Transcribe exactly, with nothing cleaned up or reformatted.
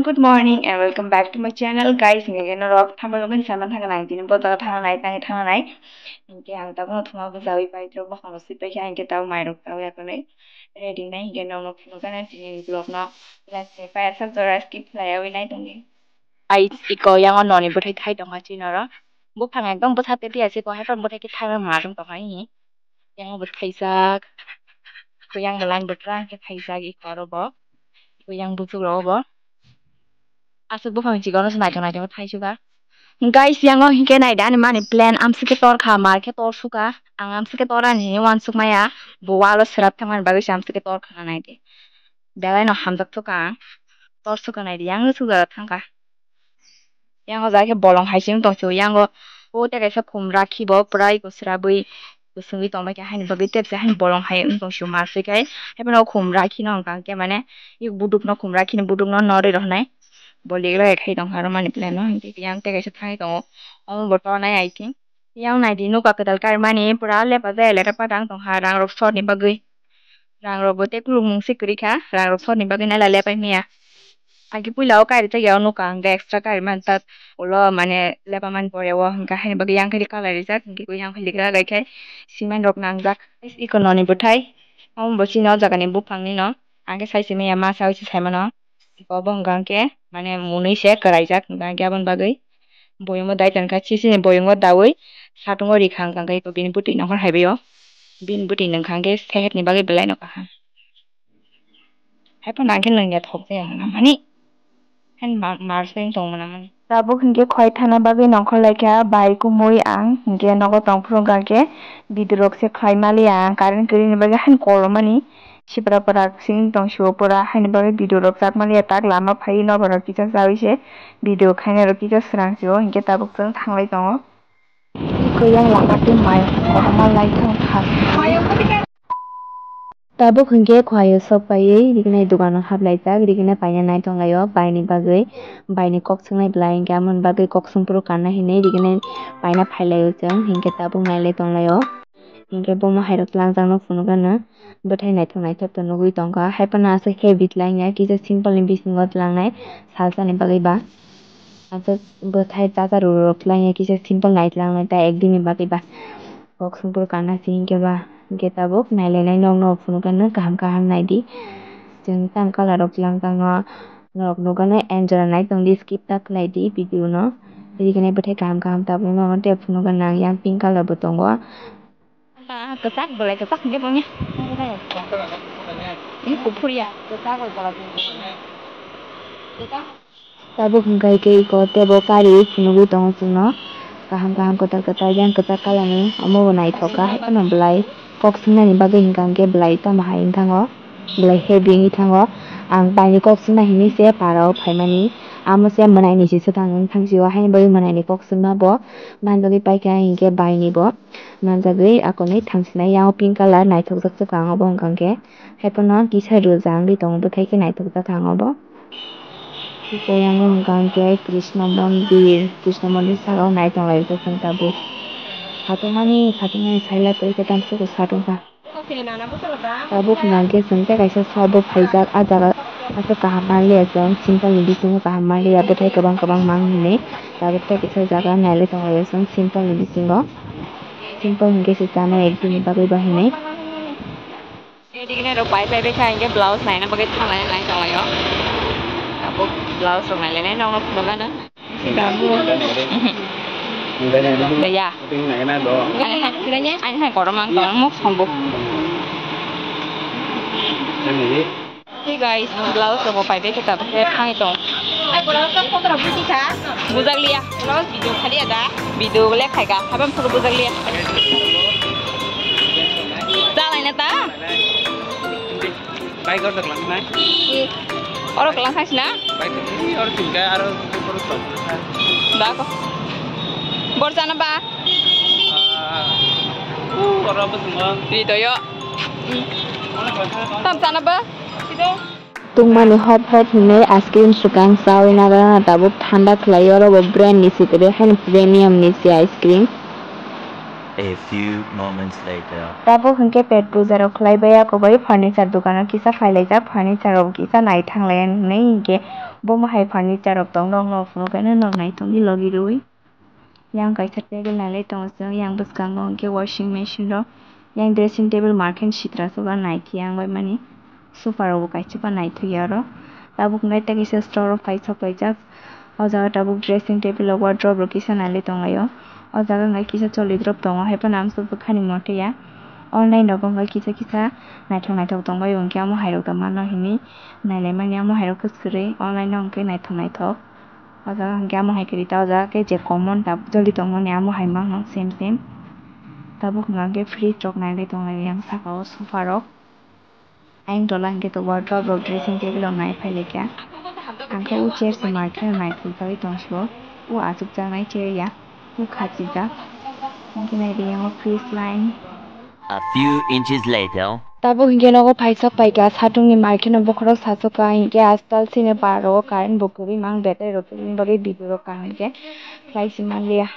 Good morning and welcome back to my channel, guys. Hinkhe norok thambai bagwi sama thangna nai, tini bo jaga thangna nai, tangwi thangna nai. Hinkhe ang tabukno thuma bwchawi pai, tok bwkhano swi paikha, hinkhe tabuk mairok chawi akonwi ready nai, hinkhe nokno phunukgana tini vlogno. Let's say, paisa jora skip khlaiyawi nai tongdi. Ai, iko yango noni bwthai thai tongkha chini oro. Buphang ekdom bwsa tei tiya se, ko hai phano bwthai khe thangwi ma rwng tongkha hi. Yang bo thaijak. Yang line bo twlang khe thaijak iko aro bo. Yang buchuk rogo bo. Aswk buphang chikon se naithok naithok thai suka. Guys, yango hinkhe naidi ani mani plan amswk khe tor kha, mar khe tor suka. Ang amswk khe tor ani hini uansuk maya. Bo walo swrap thangmani bagwi se amswk khe tor kha naidi. Belai no hamjak suka ang. Tor suka naidi, yang suka thangkha. Yang o jaga khe bolong hai se wng tong sio, yang o o tei kaisa khum rakhi bo pura iko srabwi kusungwi tongbai kha, haini bagwi tepsa haini bolong hai wng tong sio, ma swi khai. Haiphano o khum rakhi no hwnka hwnkhe mane iko buduk no khum rakhi ni buduk no norwi rw hwnai. Bo ligra khai tong kha aro mani plan no, hinkhe yang tei kaisa thangwi tongo, omo bo tonai, I think. Yang naidi nokha kwtal karimani pura lepajak, lepajak tong kha, rang rok sot ni bagwi. Rang rok bo tei kuluk mung se kwrwi kha, rang rok sot ni bagwi nai la lepai maya. Agi puila o kari tei o nokha hwnkhe extra kari man ta ulo mane lepa man pore o hwnkha haini bagwi yang khe colour rijak, hinkhe yang khe ligra gai khe cement rok nangjak. Iko noni bwthai, omo bo chini o jaga ni buphang ni no, ang khe sai se maya ma saui se sai mano. Iko bo hwnka hwnkhe mane mwnwi se kwraijak, hwnka hwnkhe aboni bagwi boyungo dai tongkha, sisini boyungo daui satungo rikha, hwnka hwnkhe iko bini bwtwi nongkhor haibaio bini bwtwi nungkha hwnkhe sehetni bagwi belai no kaham. Haiphano ang khe nungya thok jaya hwnka mani. Hen ma-, mar se wng tong mwnamani. Tabuk hinkhe khwai thana bagwi nongkhor laikha, bai kumui ang hinkhe nogo tongphuru hwnkha khe video rok se khlai maliya ang, current kwrwini bagwi han kolomani sipra prak sing tong sio pura, haini bagwi video rok chak maliya, tak lama phai nobo rok kisa chawi se video khainai rok kisa srang sio, hinkhe tabuk chwng thanglai tongo. Kwyak lama tei mai kotorma lai thang thang. Tabuk hinkhe khwlai o sok paiwi rignai dogano haplaijak, rignai paina nai tonglaio baini bagwi, baini kok swngnai bwlai hinkhe amoni bagwi kok swngphuru kanna hinwi rignai paina phailaio chwng, hinkhe tabuk nailai tonglaio. Hinkhe bomo hairok twlangjakno phunukgano bwthai naithok naithok to nugwi tongkha, haiphano aswk heavy twlangya, kisa simple ni bisingo twlangnai salsani bagwi ba. Aswk bwthai chacha rwrwk twlangya, kisa simple nai twlangnai ta ekdini bagwi ba. Kok swngphuru kanna se hinkhe ba, hinkhe tabuk nailainai nokno phunukgano kaham kaham naidi. Chwng tamo colour rok twlang tangno norok nukgano enjoy nai tongdi, skip ta khlaidi video no. Rignai bwthai kaham kaham tabukno tei phunukgano ang yang pink colour bo tongo. Kwchak belai kwchak hinkhe tongya. Ini kuphur ya. Tabuk hwnkha khe iko teibo kari phunugwi tongo chwngno. Kaham kaham kwtal kwtal yang kwchak colour ni omo bo naithok kha, haiphano belai kok swngnani bagwi hwnkha hwnkhe belai tamo hai wng thango, belai heavy wngwi thango. Ang baini kok swngna hinwi se para o phaimani, amo se mwnaini se swkang wng thang sio, haini bagwi mwnaini kok swngma bo manjagwi paikha hinkhe baini bo. Manjagwi akonwi thangsinai, yang pink colour naithokjak swkang obo hwnkha khe. Haiphano kisa rwja wngwi tongo, bwthai khe naithokjak ang obo. Tei yang hwnkha khe Krishna mondir, Krishna mondir saka o nai tonglaijak chwng tabuk. Khatungmani, khatungmani sailai tongwi khe tamsoko satungkha. Tabuk hwnkha khe chwng tei kaisa sobok phaijak, ah jaga aswk kaham manliya chwng, simple ni bisingo kaham manliya, bwthai kwbang kwbang mang hinwi. Tabuk tei kisa jaga nailai tonglaio chwng simple ni bisingo. Simple hinkhe se chanai ekdini bagwi ba hinwi. Ready khe rok pai pai bai kha hinkhe blouse naina bagwi thanglai nai tonglaio. Abo blouse rok nailai nai nokno phunukgana. Ya. Ani hai korom ang tong muk sombo. Hey guys, blouse rok pai bai khe tabuk khe thangwi tong. Bujak liya. Video khaliya da. Video le khai ga. Habang photo bujak liya. Jalai na ta? Bike order lang na. Oro lang khai na? Bike ni or tingka aro oro to. Ba ko. Bor jana ba? Ah. Uh, oro apa semua? Di toyo. Tam jana ba? Sido. Tungmani hot hot hinwi ice cream swkang chawi nagra na tabuk thanda khlai oro bo brand ni se kwrwi haino premium ni se ice cream. A few moments later. Tabuk hinkhe pet puja rok khlai baiya kwbai furniture dukano kisa phailaijak, furniture rok kisa naithang laiya hinwi hinkhe bomo hai furniture rok tong nok nok phunukhe no nok naithokni logi rwi. Yang kaisa table nailai tongo chwng, yang bwskango hinkhe washing machine rok, yang dressing table markhe sitra sugar naikhe yang bai mani. Sofa rok bo kaisa pa naithokya oro. Tabuk hwnkhe tei kisa store o paisok paijak. O jaga tabuk dressing table o wardrobe rok kisa nailai tonglaio. O jaga hwnkhe kisa choli drop tongo, haiphano ang bwkhani moteya. Online rogo hwnkhe kisa kisa naithok naithok tongbaio, hwnkhe amo hairok tongmano hinwi nailaimani, amo hairok khe kwrwi, online o hwnkhe naithok naithok. O jaga hwnkhe amo hai kwrwi ta, o jaga khe je common ta joli tongmani amo hai mangno same same. Tabuk hwnkhe fridge rok nailai tonglaio yang saka o sofa rok. Ayang tola hwnkhe to wardrobe rok dressing table rok nai phailaikha. Ang khe o chair se market o nai phulkhai tongsigo. O achukjaknai chair ya. O khachijak. Hwnkhe nai ri yang o fridge line. A few inches later. Tabuk hwnkhe nogo phaisok paikha, satung ni market no bokhorok sachukha, hwnkhe astal sini par rogo current bo kwrwi mang, battery rok kwrwini bagwi bidirok kaham khe khlai si manliya.